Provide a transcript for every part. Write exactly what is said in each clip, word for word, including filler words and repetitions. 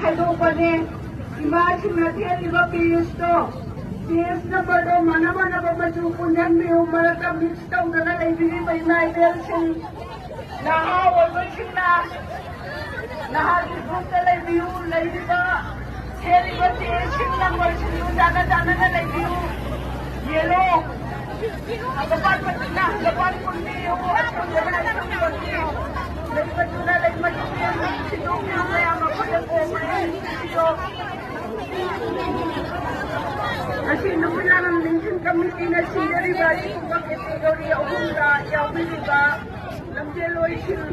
ꯈꯥꯏꯗꯣꯛꯄꯅꯦ꯫ ꯏꯃꯥꯁꯤꯡꯅ ꯊꯦꯠꯂꯤꯕ ꯄꯦꯖꯇꯣ, page ꯅꯝꯕꯔꯗꯣ ꯃꯥꯟꯅ ꯃꯥꯟꯅꯕ ꯃꯆꯨ ꯄꯨꯟꯁꯤꯟꯕꯤꯌꯨ꯫ ꯃꯔꯛꯇ ꯃꯤꯛꯁ ꯇꯧꯗꯅ ꯂꯩꯕꯤꯔꯤꯕ ꯏꯃꯥ ꯏꯕꯦꯜꯁꯤꯡ, ꯅꯍꯥ ꯑꯣꯏꯕꯁꯤꯡꯅ ꯅꯍꯥꯒꯤ ꯒ꯭ꯔꯨꯞꯇ ꯂꯩꯕꯤꯌꯨ꯫ ꯂꯩꯔꯤꯕ, ꯊꯦꯠꯂꯤꯕ ꯄꯦꯖꯁꯤꯡ ꯅꯝꯕꯔꯁꯤꯡꯗꯨ ꯆꯥꯟꯅ ꯆꯥꯟꯅꯅ ꯂꯩꯕꯤꯌꯨ꯫ ꯌꯦꯜꯂꯣ, ꯍꯪꯒꯄꯥꯟ ꯃꯆꯨꯅ ꯍꯪꯒꯄꯥꯟ ꯄꯨꯟꯕꯤꯌꯨ꯫ ꯑꯁꯪꯕꯅ ꯑꯁꯪꯕꯒꯤ, ꯂꯩ ꯃꯆꯨꯅ ꯂꯩ ꯃꯆꯨꯒꯤ ꯁꯤꯟꯗꯣꯛꯄꯤꯌꯨ꯫ ꯃꯌꯥꯝ ꯑꯩꯈꯣꯏꯗ ꯀꯣꯝꯃꯦ꯫ ꯉꯁꯤ ꯅꯨꯃꯤꯗꯥꯡ ꯅꯤꯡꯁꯤꯡ ꯀꯃꯤꯇꯤꯅ ꯁꯤꯟꯖꯔꯤꯕ ꯑꯁꯤꯒꯨꯝꯕ ꯀꯦꯇꯦꯒꯣꯔꯤ ꯑꯍꯨꯝꯗ ꯌꯥꯎꯕꯤꯔꯤꯕ ꯂꯝꯖꯦꯜꯂꯣꯏꯁꯤꯡ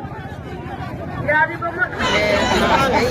ꯌꯥꯔꯤꯕ ꯃꯈꯩ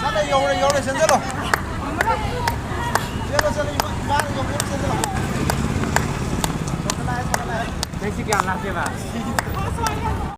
ꯆꯠꯂꯦ, ꯌꯧꯔꯦ, ꯌꯧꯔꯦ, ꯆꯦꯟꯖꯜꯂꯣ꯫ ꯆꯦꯜꯂꯣ, ꯆꯦꯜꯂꯣ, ꯏꯃꯥ, ꯏꯃꯥꯅ ꯌꯧꯔꯦ, ꯆꯦꯟꯖꯜꯂꯣ꯫ ꯅꯪꯁꯤ ꯀꯌꯥꯝ ꯂꯥꯞꯀꯦꯕ?